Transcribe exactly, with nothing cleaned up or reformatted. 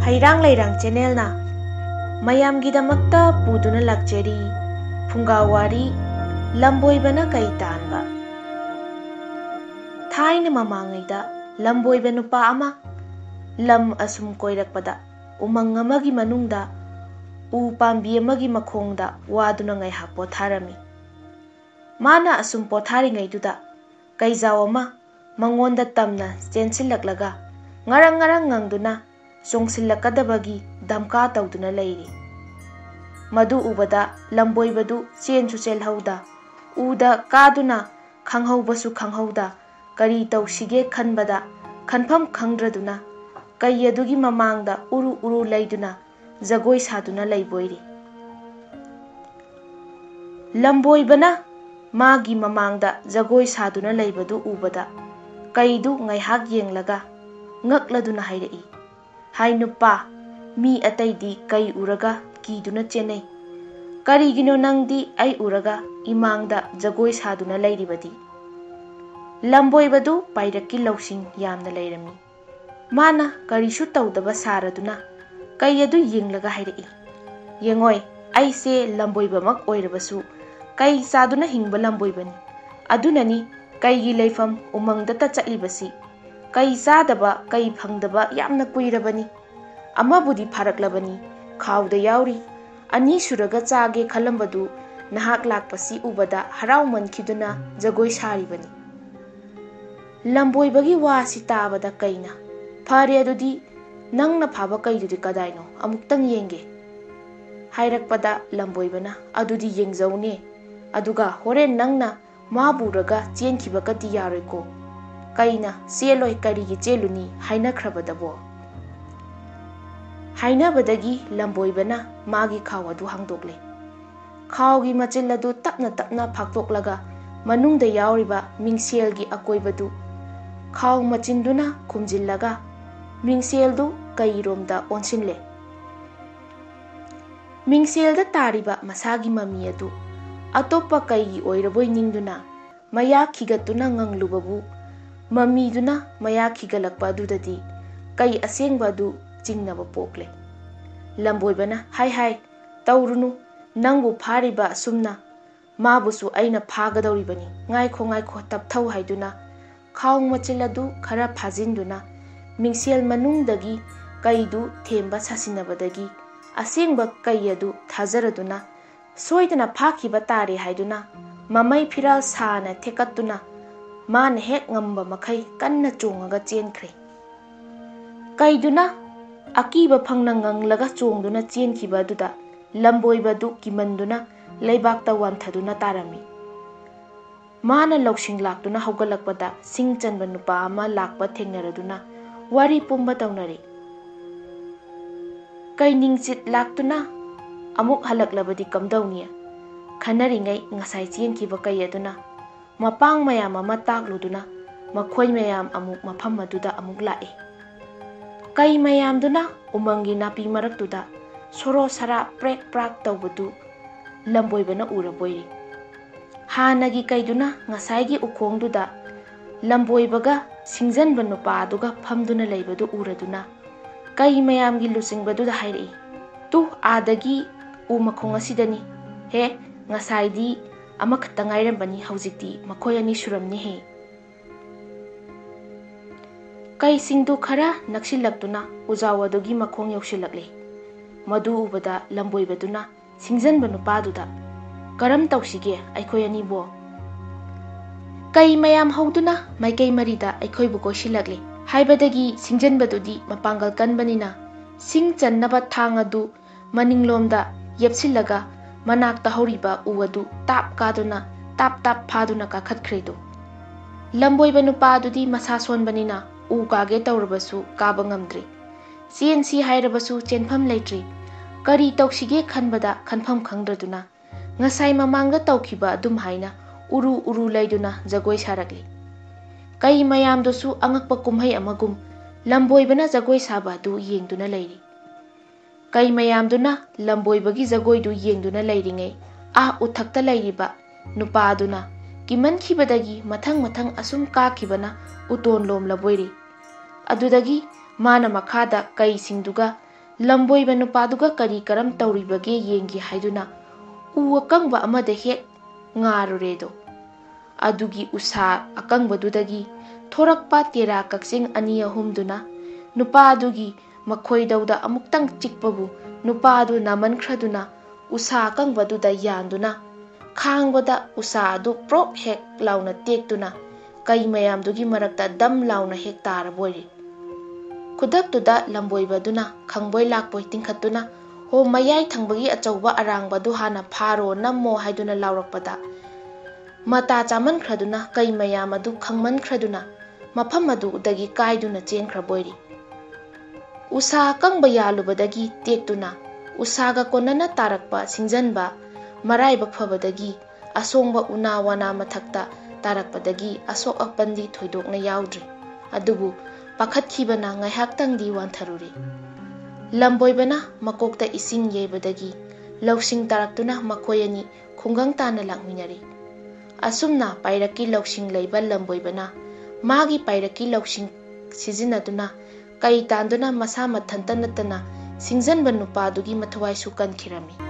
ꯍꯩꯔꯥꯡ ꯂꯩꯔꯥꯡ ꯆꯦꯅꯦꯜꯅ ꯃꯌꯥꯝꯒꯤꯗꯃꯛꯇ ꯄꯨꯗꯨꯅ ꯂꯥꯛꯆꯔꯤ ꯐꯨꯡꯒꯥ ꯋꯥꯔꯤ, ꯂꯝꯕꯣꯏꯕꯅ ꯀꯩ ꯇꯥꯟꯕ꯫ ꯊꯥꯏꯅ ꯃꯃꯥꯡꯉꯩꯗ ꯂꯝꯕꯣꯏꯕ ꯅꯨꯄꯥ ꯑꯃ ꯂꯝ ꯑꯁꯨꯝ ꯀꯣꯏꯔꯛꯄꯗ ꯎꯃꯪ ꯑꯃꯒꯤ ꯃꯅꯨꯡꯗ ꯎ ꯄꯥꯝꯕꯤ ꯑꯃꯒꯤ ꯃꯈꯣꯡꯗ ꯋꯥꯗꯨꯅ ꯉꯥꯏꯍꯥꯛ ꯄꯣꯊꯥꯔꯝꯃꯤ꯫ ꯃꯥꯅ ꯑꯁꯨꯝ ꯄꯣꯊꯥꯔꯤꯉꯩꯗꯨꯗ ꯀꯩꯖꯥꯎ ꯑꯃ ꯃꯉꯣꯟꯗ ꯇꯝꯅ ꯆꯦꯟꯁꯤꯜꯂꯛꯂꯒ ꯉꯔꯪ ꯉꯔꯪ ꯉꯪꯗꯨꯅ ꯆꯣꯡꯁꯤꯜꯂꯛꯀꯗꯕꯒꯤ ꯙꯝꯀꯥ ꯇꯧꯗꯨꯅ ꯂꯩꯔꯤ꯫ ꯃꯗꯨ ꯎꯕꯗ ꯂꯝꯕꯣꯏꯕꯗꯨ ꯆꯦꯟꯁꯨ ꯆꯦꯜꯍꯧꯗ, ꯎꯗ ꯀꯥꯗꯨꯅ ꯈꯪꯍꯧꯕꯁꯨ ꯈꯪꯍꯧꯗ, ꯀꯔꯤ ꯇꯧꯁꯤꯒꯦ ꯈꯟꯕꯗ ꯈꯟꯐꯝ ꯈꯪꯗ꯭ꯔꯗꯨꯅ ꯀꯩ ꯑꯗꯨꯒꯤ ꯃꯃꯥꯡꯗ ꯎꯔꯨ ꯎꯔꯨ ꯂꯩꯗꯨꯅ ꯖꯒꯣꯏ ꯁꯥꯗꯨꯅ ꯂꯩꯕꯣꯏꯔꯤ꯫ ꯂꯝꯕꯣꯏꯕꯅ ꯃꯥꯒꯤ ꯃꯃꯥꯡꯗ ꯖꯒꯣꯏ ꯁꯥꯗꯨꯅ ꯂꯩꯕꯗꯨ ꯎꯕꯗ ꯀꯩꯗꯨ ꯉꯥꯏꯍꯥꯛ ꯌꯦꯡꯂꯒ ꯉꯛꯂꯗꯨꯅ ꯍꯥꯏꯔꯛꯏ, "ꯍꯥꯏ ꯅꯨꯄꯥ, ꯃꯤ ꯑꯇꯩꯗꯤ ꯀꯩ ꯎꯔꯒ ꯀꯤꯗꯨꯅ ꯆꯦꯟꯅꯩ, ꯀꯔꯤꯒꯤꯅꯣ ꯅꯪꯗꯤ ꯑꯩ ꯎꯔꯒ ꯏꯃꯥꯡꯗ ꯖꯒꯣꯏ ꯁꯥꯗꯨꯅ ꯂꯩꯔꯤꯕꯗꯤ?" ꯂꯝꯕꯣꯏꯕꯗꯨ ꯄꯥꯏꯔꯛꯀꯤ ꯂꯧꯁꯤꯡ ꯌꯥꯝꯅ ꯂꯩꯔꯝꯃꯤ꯫ ꯃꯥꯅ ꯀꯔꯤꯁꯨ ꯇꯧꯗꯕ ꯁꯥꯔꯗꯨꯅ ꯀꯩ ꯑꯗꯨ ꯌꯦꯡꯂꯒ ꯍꯥꯏꯔꯛꯏ, "ꯌꯦꯡꯉꯣꯏ, ꯑꯩꯁꯦ ꯂꯝꯕꯣꯏꯕꯃꯛ ꯑꯣꯏꯔꯕꯁꯨ ꯀꯩ ꯆꯥꯗꯨꯅ ꯍꯤꯡꯕ ꯂꯝꯕꯣꯏꯕꯅꯤ꯫ ꯑꯗꯨꯅꯅꯤ ꯀꯩꯒꯤ ꯂꯩꯐꯝ ꯎꯃꯪꯗꯇ ꯆꯠꯂꯤꯕꯁꯤ꯫ ꯀꯩ ꯆꯥꯗꯕ, ꯀꯩ ꯐꯪꯗꯕ ꯌꯥꯝꯅ ꯀꯨꯏꯔꯕꯅꯤ꯫ ꯑꯃꯕꯨꯗꯤ ꯐꯥꯔꯛꯂꯕꯅꯤ, ꯈꯥꯎꯗ ꯌꯥꯎꯔꯤ꯫ ꯑꯅꯤ ꯁꯨꯔꯒ ꯆꯥꯒꯦ ꯈꯜꯂꯝꯕꯗꯨ ꯅꯍꯥꯛ ꯂꯥꯛꯄꯁꯤ ꯎꯕꯗ ꯍꯔꯥꯎꯃꯟꯈꯤꯗꯨꯅ ꯖꯒꯣꯏ ꯁꯥꯔꯤꯕꯅꯤ꯫" ꯂꯝꯕꯣꯏꯕꯒꯤ ꯋꯥꯁꯤ ꯇꯥꯕꯗ ꯀꯩꯅ, "ꯐꯔꯦ ꯑꯗꯨꯗꯤ, ꯅꯪꯅ ꯐꯥꯕ ꯀꯩꯗꯨꯗꯤ ꯀꯗꯥꯏꯅꯣ? ꯑꯃꯨꯛꯇꯪ ꯌꯦꯡꯒꯦ" ꯍꯥꯏꯔꯛꯄꯗ ꯂꯝꯕꯣꯏꯕꯅ, "ꯑꯗꯨꯗꯤ ꯌꯦꯡꯖꯧꯅꯦ, ꯑꯗꯨꯒ ꯍꯣꯔꯦꯟ ꯅꯪꯅ ꯃꯥ ꯄꯨꯔꯒ ꯆꯦꯟꯈꯤꯕꯒꯗꯤ ꯌꯥꯔꯣꯏꯀꯣ꯫" ꯀꯩꯅ, "ꯆꯦꯜꯂꯣꯏ, ꯀꯔꯤꯒꯤ ꯆꯦꯜꯂꯨꯅꯤ, ꯍꯥꯏꯅꯈ꯭ꯔꯕꯗꯕꯣ?" ꯍꯥꯏꯅꯕꯗꯒꯤ ꯂꯝꯕꯣꯏꯕꯅ ꯃꯥꯒꯤ ꯈꯥꯎ ꯑꯗꯨ ꯍꯥꯡꯗꯣꯛꯂꯦ꯫ ꯈꯥꯎꯒꯤ ꯃꯆꯤꯜ ꯑꯗꯨ ꯇꯞꯅ ꯇꯞꯅ ꯐꯥꯛꯇꯣꯛꯂꯒ ꯃꯅꯨꯡꯗ ꯌꯥꯎꯔꯤꯕ ꯃꯤꯡꯁꯦꯜꯒꯤ ꯑꯀꯣꯏꯕꯗꯨ ꯈꯥꯎ ꯃꯆꯤꯟꯗꯨꯅ ꯈꯨꯝꯖꯤꯜꯂꯒ ꯃꯤꯡꯁꯦꯜꯗꯨ ꯀꯩꯔꯣꯝꯗ ꯑꯣꯟꯁꯤꯜꯂꯦ꯫ ꯃꯤꯡꯁꯦꯜꯗ ꯇꯥꯔꯤꯕ ꯃꯁꯥꯒꯤ ꯃꯃꯤ ꯑꯗꯨ ꯑꯇꯣꯞꯄ ꯀꯩꯒꯤ ꯑꯣꯏꯔꯕꯣꯏ ꯅꯤꯡꯗꯨꯅ ꯃꯌꯥ ꯈꯤꯒꯠꯇꯨꯅ ꯉꯪꯂꯨꯕꯕꯨ, ꯃꯃꯤꯗꯨꯅ ꯃꯌꯥ ꯈꯤꯒꯠꯂꯛꯄ ꯑꯗꯨꯗꯗꯤ ꯀꯩ ꯑꯁꯦꯡꯕ ꯑꯗꯨ ꯆꯤꯡꯅꯕ ꯄꯣꯛꯂꯦ꯫ ꯂꯝꯕꯣꯏꯕꯅ, "ꯍꯥꯏ ꯍꯥꯏ, ꯇꯧꯔꯨꯅꯨ, ꯅꯪꯕꯨ ꯐꯥꯔꯤꯕ ꯑꯁꯨꯝꯅ ꯃꯥꯕꯨꯁꯨ ꯑꯩꯅ ꯐꯥꯒꯗꯧꯔꯤꯕꯅꯤ꯫ ꯉꯥꯏꯈꯣ ꯉꯥꯏꯈꯣ, ꯇꯞꯊꯧ" ꯍꯥꯏꯗꯨꯅ ꯈꯥꯎ ꯃꯆꯤꯜ ꯑꯗꯨ ꯈꯔ ꯐꯥꯖꯤꯟꯗꯨꯅ ꯃꯤꯡꯁꯦꯜ ꯃꯅꯨꯡꯗꯒꯤ ꯀꯩꯗꯨ ꯊꯦꯝꯕ ꯁꯥꯁꯤꯟꯅꯕꯗꯒꯤ ꯑꯁꯦꯡꯕ ꯀꯩ ꯑꯗꯨ ꯊꯥꯖꯔꯗꯨꯅ ꯁꯣꯏꯗꯅ ꯐꯥꯈꯤꯕ ꯇꯥꯔꯦ ꯍꯥꯏꯗꯨꯅ ꯃꯃꯩ ꯐꯤꯔꯥꯜ ꯁꯥꯅ ꯊꯦꯛꯀꯠꯇꯨꯅ ꯃꯥꯅ ꯍꯦꯛ ꯉꯝꯕ ꯃꯈꯩ ꯀꯟꯅ ꯆꯣꯡꯉꯒ ꯆꯦꯟꯈ꯭ꯔꯦ꯫ ꯀꯩꯗꯨꯅ ꯑꯀꯤꯕ ꯐꯪꯅ ꯉꯪꯂꯒ ꯆꯣꯡꯗꯨꯅ ꯆꯦꯟꯈꯤꯕ ꯑꯗꯨꯗ ꯂꯝꯕꯣꯏꯕꯗꯨ ꯀꯤꯃꯟꯗꯨꯅ ꯂꯩꯕꯥꯛꯇ ꯋꯥꯟꯊꯗꯨꯅ ꯇꯥꯔꯝꯃꯤ꯫ ꯃꯥꯅ ꯂꯧꯁꯤꯡ ꯂꯥꯛꯇꯨꯅ ꯍꯧꯒꯠꯂꯛꯄꯗ ꯁꯤꯡ ꯆꯟꯕ ꯅꯨꯄꯥ ꯑꯃ ꯂꯥꯛꯄ ꯊꯦꯡꯅꯔꯗꯨꯅ ꯋꯥꯔꯤ ꯄꯨꯝꯕ ꯇꯧꯅꯔꯦ꯫ "ꯀꯩ ꯅꯤꯡꯆꯤꯠ ꯂꯥꯛꯇꯨꯅ ꯑꯃꯨꯛ ꯍꯜꯂꯛꯂꯕꯗꯤ ꯀꯝꯗꯧꯅꯤ?" ꯈꯟꯅꯔꯤꯉꯩ ꯉꯁꯥꯏ ꯆꯦꯟꯈꯤꯕ ꯀꯩ ꯑꯗꯨꯅ ꯃꯄꯥꯡ ꯃꯌꯥꯝ ꯑꯃ ꯇꯥꯛꯂꯨꯗꯨꯅ ꯃꯈꯣꯏ ꯃꯌꯥꯝ ꯑꯃꯨꯛ ꯃꯐꯝ ꯑꯗꯨꯗ ꯑꯃꯨꯛ ꯂꯥꯛꯏ꯫ ꯀꯩ ꯃꯌꯥꯝꯗꯨꯅ ꯎꯃꯪꯒꯤ ꯅꯥꯄꯤ ꯃꯔꯛꯇꯨꯗ ꯁꯣꯔꯣ ꯁꯔꯥ ꯄ꯭ꯔꯦꯛ ꯄ꯭ꯔꯥꯛ ꯇꯧꯕꯗꯨ ꯂꯝꯕꯣꯏꯕꯅ ꯎꯔꯕꯣꯏꯔꯦ꯫ ꯍꯥꯟꯅꯒꯤ ꯀꯩꯗꯨꯅ ꯉꯁꯥꯏꯒꯤ ꯎꯈꯣꯡꯗꯨꯗ ꯂꯝꯕꯣꯏꯕꯒ ꯁꯤꯡꯖꯟꯕ ꯅꯨꯄꯥ ꯑꯗꯨꯒ ꯐꯝꯗꯨꯅ ꯂꯩꯕꯗꯨ ꯎꯔꯗꯨꯅ ꯀꯩ ꯃꯌꯥꯝꯒꯤ ꯂꯨꯆꯤꯡꯕꯗꯨꯗ ꯍꯥꯏꯔꯛꯏ, "ꯇꯨ ꯑꯥꯗꯒꯤ ꯎ ꯃꯈꯣꯡ ꯑꯁꯤꯗꯅꯤ꯫ ꯍꯦ, ꯉꯁꯥꯏꯗꯤ ꯑꯃꯈꯛꯇ ꯉꯥꯏꯔꯝꯕꯅꯤ, ꯍꯧꯖꯤꯛꯇꯤ ꯃꯈꯣꯏ ꯑꯅꯤ ꯁꯨꯔꯝꯅꯤꯍꯦ"꯫ ꯀꯩꯁꯤꯡꯗꯨ ꯈꯔ ꯅꯛꯁꯤꯜꯂꯛꯇꯨꯅ ꯎꯖꯥꯎ ꯑꯗꯨꯒꯤ ꯃꯈꯣꯡ ꯌꯧꯁꯤꯜꯂꯛꯂꯦ꯫ ꯃꯗꯨ ꯎꯕꯗ ꯂꯝꯕꯣꯏꯕꯗꯨꯅ ꯁꯤꯡꯖꯟꯕ ꯅꯨꯄꯥꯗꯨꯗ, "ꯀꯔꯝ ꯇꯧꯁꯤꯒꯦ ꯑꯩꯈꯣꯏ ꯑꯅꯤꯕꯣ?" ꯀꯩ ꯃꯌꯥꯝ ꯍꯧꯗꯨꯅ ꯃꯥꯏꯀꯩ ꯃꯔꯤꯗ ꯑꯩꯈꯣꯏꯕꯨ ꯀꯣꯏꯁꯤꯜꯂꯛꯂꯦ꯫ ꯍꯥꯏꯕꯗꯒꯤ ꯁꯤꯡꯖꯟꯕꯗꯨꯗꯤ ꯃꯄꯥꯡꯒꯜ ꯀꯟꯕꯅꯤꯅ ꯁꯤꯡ ꯆꯟꯅꯕ ꯊꯥꯡ ꯑꯗꯨ ꯃꯅꯤꯡꯂꯣꯝꯗ ꯌꯦꯞꯁꯤꯜꯂꯒ ꯃꯅꯥꯛꯇ ꯍꯧꯔꯤꯕ ꯎ ꯑꯗꯨ ꯇꯥꯞ ꯀꯥꯗꯨꯅ ꯇꯥꯞ ꯇꯥꯞ ꯐꯥꯗꯨꯅ ꯀꯥꯈꯠꯈ꯭ꯔꯦꯗꯣ꯫ ꯂꯝꯕꯣꯏꯕ ꯅꯨꯄꯥ ꯑꯗꯨꯗꯤ ꯃꯁꯥ ꯁꯣꯟꯕꯅꯤꯅ ꯎ ꯀꯥꯒꯦ ꯇꯧꯔꯕꯁꯨ ꯀꯥꯕ ꯉꯝꯗ꯭ꯔꯦ꯫ ꯆꯦꯟꯁꯤ ꯍꯥꯏꯔꯕꯁꯨ ꯆꯦꯟꯐꯝ ꯂꯩꯇ꯭ꯔꯦ꯫ ꯀꯔꯤ ꯇꯧꯁꯤꯒꯦ ꯈꯟꯕꯗ ꯈꯟꯐꯝ ꯈꯪꯗ꯭ꯔꯗꯨꯅ ꯉꯁꯥꯏ ꯃꯃꯥꯡꯗ ꯇꯧꯈꯤꯕ ꯑꯗꯨꯝ ꯍꯥꯏꯅ ꯎꯔꯨ ꯎꯔꯨ ꯂꯩꯗꯨꯅ ꯖꯒꯣꯏ ꯁꯥꯔꯛꯂꯤ꯫ ꯀꯩ ꯃꯌꯥꯝꯗꯨꯁꯨ ꯑꯉꯛꯄ ꯀꯨꯝꯍꯩ ꯑꯃꯒꯨꯝ ꯂꯝꯕꯣꯏꯕꯅ ꯖꯒꯣꯏ ꯁꯥꯕ ꯑꯗꯨ ꯌꯦꯡꯗꯨꯅ ꯂꯩꯔꯤ꯫ ꯀꯩ ꯃꯌꯥꯝꯗꯨꯅ ꯂꯝꯕꯣꯏꯕꯒꯤ ꯖꯒꯣꯏꯗꯨ ꯌꯦꯡꯗꯨꯅ ꯂꯩꯔꯤꯉꯩ, ꯑꯥ ꯎꯊꯛꯇ ꯂꯩꯔꯤꯕ ꯅꯨꯄꯥ ꯑꯗꯨꯅ ꯀꯤꯃꯟꯈꯤꯕꯗꯒꯤ ꯃꯊꯪ ꯃꯊꯪ ꯑꯁꯨꯝ ꯀꯥꯈꯤꯕꯅ ꯎꯇꯣꯟ ꯂꯣꯝꯂꯕꯣꯏꯔꯤ꯫ ꯑꯗꯨꯗꯒꯤ ꯃꯥꯅ ꯃꯈꯥꯗ ꯀꯩꯁꯤꯡꯗꯨꯒ ꯂꯝꯕꯣꯏꯕ ꯅꯨꯄꯥꯗꯨꯒ ꯀꯔꯤ ꯀꯔꯝ ꯇꯧꯔꯤꯕꯒꯦ ꯌꯦꯡꯒꯦ ꯍꯥꯏꯗꯨꯅ ꯎ ꯑꯀꯪꯕ ꯑꯃꯗ ꯍꯦꯛ ꯉꯥꯔꯨꯔꯦꯗꯣ꯫ ꯑꯗꯨꯒꯤ ꯎꯁꯥ ꯑꯀꯪꯕꯗꯨꯗꯒꯤ ꯊꯣꯔꯛꯄ ꯇꯦꯔꯥ ꯀꯛꯆꯦꯡ ꯑꯅꯤ ꯑꯍꯨꯝꯗꯨꯅ ꯅꯨꯄꯥꯗꯨꯒꯤ ꯃꯈꯣꯏꯗꯧꯗ ꯑꯃꯨꯛꯇꯪ ꯆꯤꯛꯄꯕꯨ ꯅꯨꯄꯥꯗꯨ ꯅꯥꯃꯟꯈ꯭ꯔꯗꯨꯅ ꯎꯁꯥ ꯑꯀꯪꯕꯗꯨꯗ ꯌꯥꯟꯗꯨꯅ ꯈꯥꯡꯕꯗ ꯎꯁꯥ ꯑꯗꯨ ꯄ꯭ꯔꯣꯞ ꯍꯦꯛ ꯂꯥꯎꯅ ꯇꯦꯛꯇꯨꯅ ꯀꯩ ꯃꯌꯥꯝꯗꯨꯒꯤ ꯃꯔꯛꯇ ꯗꯝ ꯂꯥꯎꯅ ꯍꯦꯛ ꯇꯥꯔꯕ ꯑꯣꯏꯔꯦ꯫ ꯈꯨꯗꯛꯇꯨꯗ ꯂꯝꯕꯣꯏꯕꯗꯨꯅ ꯈꯪꯕꯣꯏ ꯂꯥꯛꯄꯣꯏ ꯇꯤꯡꯈꯠꯇꯨꯅ, "ꯍꯣ, ꯃꯌꯥꯏ ꯊꯪꯕꯒꯤ ꯑꯆꯧꯕ ꯑꯔꯥꯡꯕꯗꯨ ꯍꯥꯟꯅ ꯐꯥꯔꯣ, ꯅꯝꯃꯣ" ꯍꯥꯏꯗꯨꯅ ꯂꯥꯎꯔꯛꯄꯗ, ꯃꯇꯥ ꯆꯥꯃꯟꯈ꯭ꯔꯗꯨꯅ ꯀꯩ ꯃꯌꯥꯝ ꯑꯗꯨ ꯈꯪꯃꯟꯈ꯭ꯔꯗꯨꯅ ꯃꯐꯝ ꯑꯗꯨꯗꯒꯤ ꯀꯥꯏꯗꯨꯅ ꯆꯦꯟꯈ꯭ꯔꯕ ꯑꯣꯏꯔꯤ꯫ ꯎꯁꯥ ꯑꯀꯪꯕ ꯌꯥꯜꯂꯨꯕꯗꯒꯤ ꯇꯦꯛꯇꯨꯅ ꯎꯁꯥꯒ ꯀꯣꯟꯅꯅ ꯇꯥꯔꯛꯄ ꯁꯤꯡꯖꯟꯕ ꯃꯔꯥꯏꯕꯛ ꯐꯕꯗꯒꯤ ꯑꯁꯣꯡꯕ ꯎꯅꯥ ꯋꯥꯅꯥ ꯃꯊꯛꯇ ꯇꯥꯔꯛꯄꯗꯒꯤ ꯑꯁꯣꯛ ꯑꯄꯟꯗꯤ ꯊꯣꯏꯗꯣꯛꯅ ꯌꯥꯎꯗ꯭ꯔꯤ꯫ ꯑꯗꯨꯕꯨ ꯄꯥꯈꯠꯈꯤꯕꯅ ꯉꯥꯏꯍꯥꯛꯇꯪꯗꯤ ꯋꯥꯟꯊꯔꯨꯔꯦ꯫ ꯂꯝꯕꯣꯏꯕꯅ ꯃꯀꯣꯛꯇ ꯏꯁꯤꯡ ꯌꯩꯕꯗꯒꯤ ꯂꯧꯁꯤꯡ ꯇꯥꯔꯛꯇꯨꯅ ꯃꯈꯣꯏ ꯑꯅꯤ ꯈꯨꯡꯒꯪ ꯇꯥꯅ ꯂꯥꯛꯃꯤꯟꯅꯔꯦ꯫ ꯑꯁꯨꯝꯅ ꯄꯥꯏꯔꯛꯀꯤ ꯂꯧꯁꯤꯡ ꯂꯩꯕ ꯂꯝꯕꯣꯏꯕꯅ ꯃꯥꯒꯤ ꯄꯥꯏꯔꯛꯀꯤ ꯂꯧꯁꯤꯡ ꯁꯤꯖꯤꯟꯅꯗꯨꯅ ꯀꯩ ꯇꯥꯟꯗꯨꯅ ꯃꯁꯥ ꯃꯊꯟꯇ ꯅꯠꯇꯅ ꯁꯤꯡꯖꯟꯕ ꯅꯨꯄꯥꯗꯨꯒꯤ ꯃꯊ꯭ꯋꯥꯏꯁꯨ ꯀꯟꯈꯤꯔꯝꯃꯤ꯫